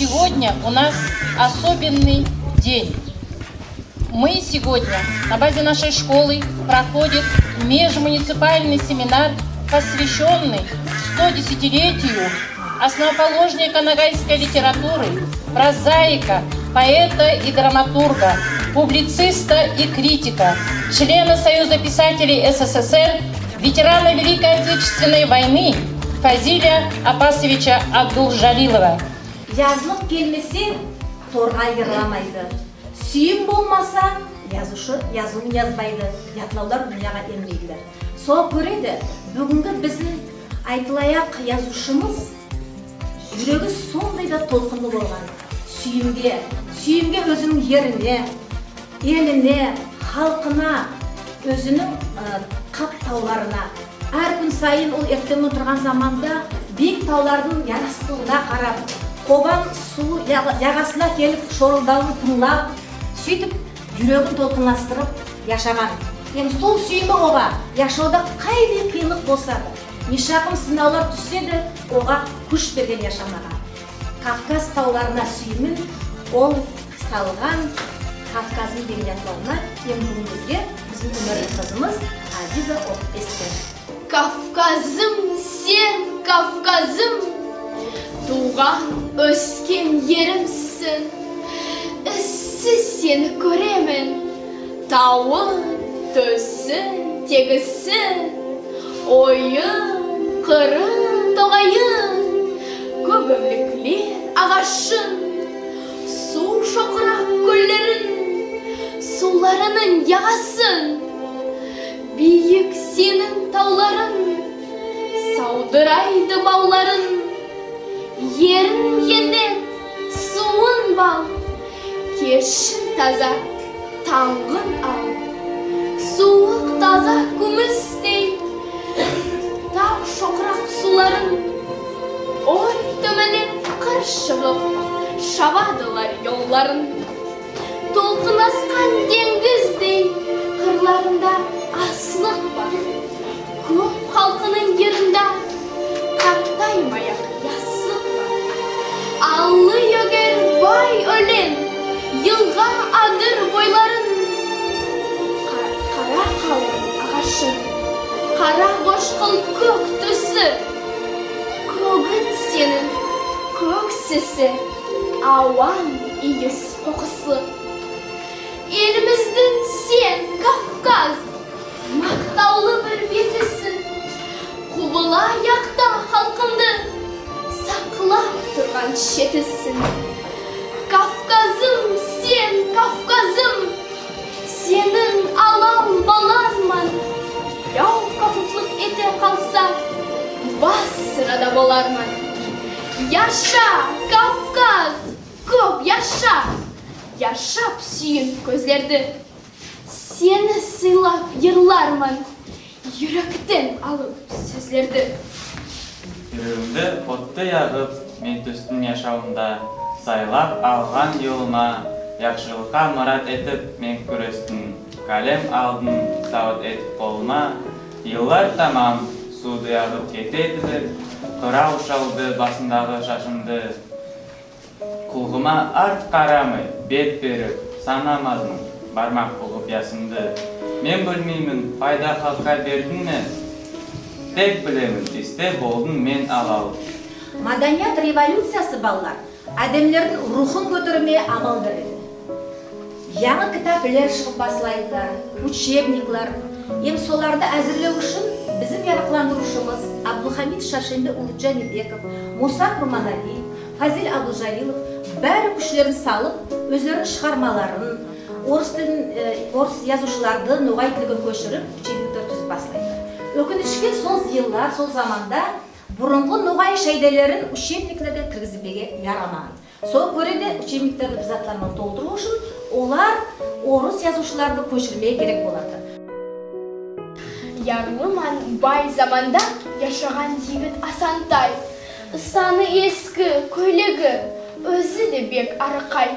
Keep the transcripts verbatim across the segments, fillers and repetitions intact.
Сегодня у нас особенный день. Мы сегодня на базе нашей школы проходит межмуниципальный семинар, посвящённый стодесятилетию основоположника ногайской литературы, прозаика, поэта и драматурга, публициста и критика, члена Союза писателей СССР, ветерана Великой Отечественной войны Фазиля Апасовича Абдулжалилова. Язлык келмесе, торгай йырламайды. Суьйим болмаса, язувшы язувын язбайды, ятлавлар дуныяга энмейди. Сога коьре де, буьгуьнги бизим айтылаяк язувшымыз юреги сондай да толкынлы болган. Суьйимге, суьйимге оьзининъ ерине, элине, халкына, оьзининъ, э, кап тавларына. Аьр куьн сайын ол эртенъ мен турган заманда бийик тавлардынъ ярасыклыгына карап, Кобан сувы яга-, ягасына келип шорылдавын тынълап, суьйтип юрегин толкынластырып яшаган. Эм сол суьйими ога яшавда кайдай кыйынлык болса да, не шакым сынавлар туьссе де, ога куьш берген яшамага. Кавказ тавларына суьйимин ол салган Кавказым деген ятлавына. Эм буьгуьн бизге бизим оьмирли кызымыз Азиза окып эситер. Кавказым, сен Кавказым, тувган, оьскен еримсинъ. Иссиз сени коьремен, тавын, тоьсин, тегисин, ойын, кырын, тогайын, коьгемликлер агашын, сув шокырак коьллерин, сувларынынъ ягасын. Бийик сенинъ тавларынъ, савдырайды бавларынъ. Еринъ еннет, сувынъ бал, кешинъ таза, танъгынъ ал. Сувык таза куьмистей тав шокырак сувларынъ. Ой, тоьбелеп кыр шыгып, шабадылар йолларын. Толкын аскан тенъиздей кырларында аслык бар. Коьп халкынынъ йырында каптаймаяк яслык бар. Аллы йогер бай оьлен йылга адыр бойларын. Ка-, кара калын агашын, кара кошкыл коьк туьси. Коьгинъ сенинъ коьк сиси, аванъ ийис кокысы. Элимиздинъ сен, Кавказ, мактавлы бир бетисинъ. Кубылай якта халкынъды саклап турган шетисинъ. Кавказым, сен, Кавказым, сенинъ алал баланман. Яв кафыфлык эте калса, бас сырада боларман. Яша, Кавказ, коьп яша! Яшап суьйим коьзлерди, сени сыйлап йырларман, юректен алып соьзлерди. Юрегимди отты ягып, мен туьстим яшавымда. Сайлап алган йолыма, яхшылыкка мырат этип мен куьрестим. Калем алдым, савыт этип колыма. Йыллар тамам сувды ягып кетеди деп, кырав шалды басымдагы шашымды. Кулгыма арт карамай, бет берип, санамадым бармак бугып ясымды. Мен билмеймен, пайда халкка бердинъме? Тек билемен, исте болдым мен алал. Маданият революциясы, балалар, аьдемлердинъ рухын коьтермеге амал береди. Янъы китаплер шыгып баслайды, учебниклер. Эм соларды аьзирлев уьшин бизим ярыкландырувшымыз Абдулхамид Шашенби улы Джанибеков, Муса Курманалиев, Фазиль Абдулжалилов баьри куьшлерин салып, оьзлерининъ шыгармаларын, орыс тилин, э, орыс язувшыларды ногай тилге коьширип, учебниклер туьзип баслайды. Оькинишке, сол йыллар, сол заманда бурынгы ногай шаирилерин учебниклерге киргизбеге ярамаган. Сога коьре де учебниклерди бир затлар ман толтырув уьшин олар орыс язувшыларды коьширмеге керек болады. Ярлы ман бай заманда яшаган йигит Асантай. Саны эски, коьйлеги, оьзи де бек арыкай.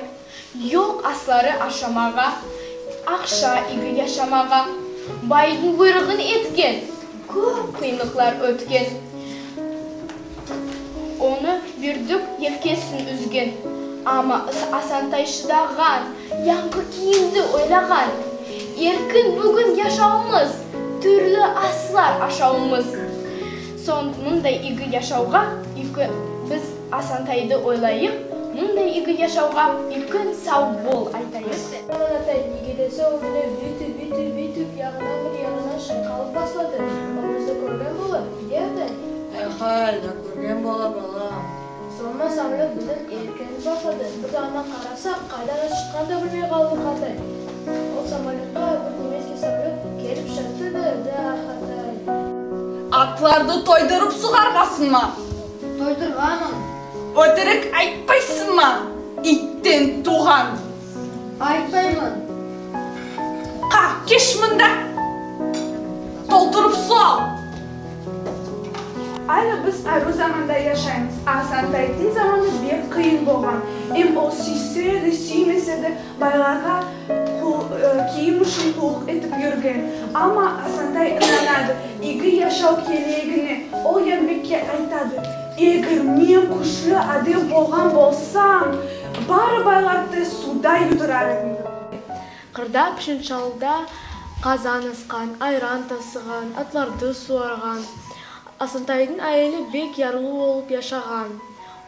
Йок аслары ашамага, акша ийги яшамага. Байдынъ буйругын эткен, коьп кыйынлыклар оьткен. Оны Юрдык елкесин уьзген, ама Ас-, Асантай шыдаган, янъы кийимди ойлаган. Эркин буьгуьн яшавымыз, туьрли аслар ашавымыз. Сонъ мундай ийги яшавга уьйкен биз Асантайды ойлайык, мундай ийги яшавга уьйкен сав бол айтайык. Атай, неге десе, ол мине буьйтип, буьйтип, буьйтип, яныннан бир янына шайкалып баслады. Бавырды коьрген болар, биледи. Айхай, да коьрген болар, балам. Сонъ ма самолёт бизим эркенди баслады. Бир яныннан карасак, кайдан шыкканын да билмей калдык, атай. Ол самолётка бир немесли самолёт келип шыкты да, да, атай. Атларды тойдырып сугаргансынъма? Тойдырганман. Оьтирик айтпайсынъма? Ийттен тувган. Айтпайман. Ка, кеш мунда. Толтырып сол. Аьли биз аьрув заманда яшаймыз. Асантайдынъ заманы бек кыйын болган. Эм ол суьйсе де, суьймесе де, байларга кул-, э, кийим уьшин куллык этип юрген. Ама Асантай ынанады ийги яшав келеегине. Ол Янбекке айтады: «Эгер мен куьшли аьдем болган болсам, баьри байларды сувда ютырар эдим», — деп. Кырда, пишен шалда казан аскан, айран тасыган, атларды суварган. Асантайдынъ аьели бек ярлы болып яшаган.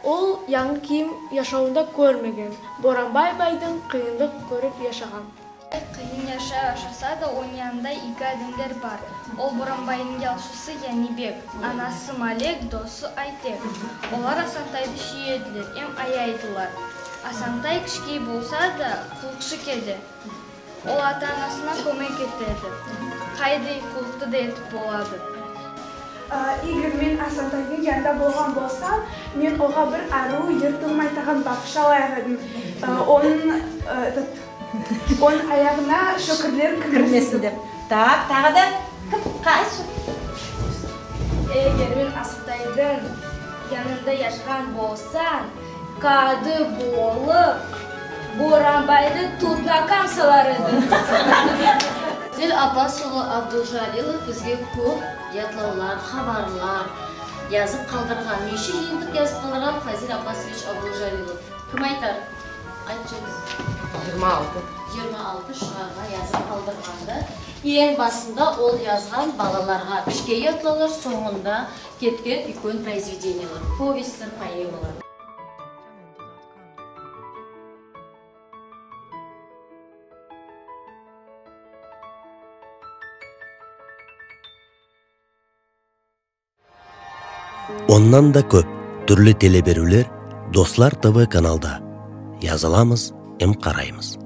Ол янъы кийим яшавында коьрмеген. Боранбай байдынъ кыйынлык коьрип яшаган. Кыйын яшав яшаса да, онынъ янында ийги аьдемлер бар. Ол Боранбайдынъ ялшысы Янибек, анасы Малек, досы Айтек. Олар Асантайды суьедилер эм аяйдылар. Асантай кишкей болса да, куллыкшы кеди. Ол ата-анасына коьмек этеди. Кайдай куллыкты да этип болады. А, эгер мен Асантайдынъ янында болган болсам, мен ога бир аьрув йыртылмайтаган бакша алаяк эдим. А, онынъ, а, этот, онынъ аягына шоькирлер кирмесин деп. Так, тагы да ким? Айтшы. Эгер мен Асантайдынъ янында яшаган болсам, каьди болып, Боранбайды тутынакам салар эдим. Фазиль Аббас улы Абдулжалилов бизге коьп ятлавлар, хабарлар язып калдырган. Неше йыйынтык язып калдырган Фазиль Аббасович Абдулжалилов? Ким айтар? Айтшы. Йырма алты. Йырма алты шыгарма язып калдырган да. Энъ басында ол язган балаларга кишкей ятлавлар, сонъында кеткен уьйкен произведениелер, повестьлер, поэмалар. Оннан да коьп туьрли телеберуьвлер «Дослар ТВ» каналда. Языламыз эм караймыз.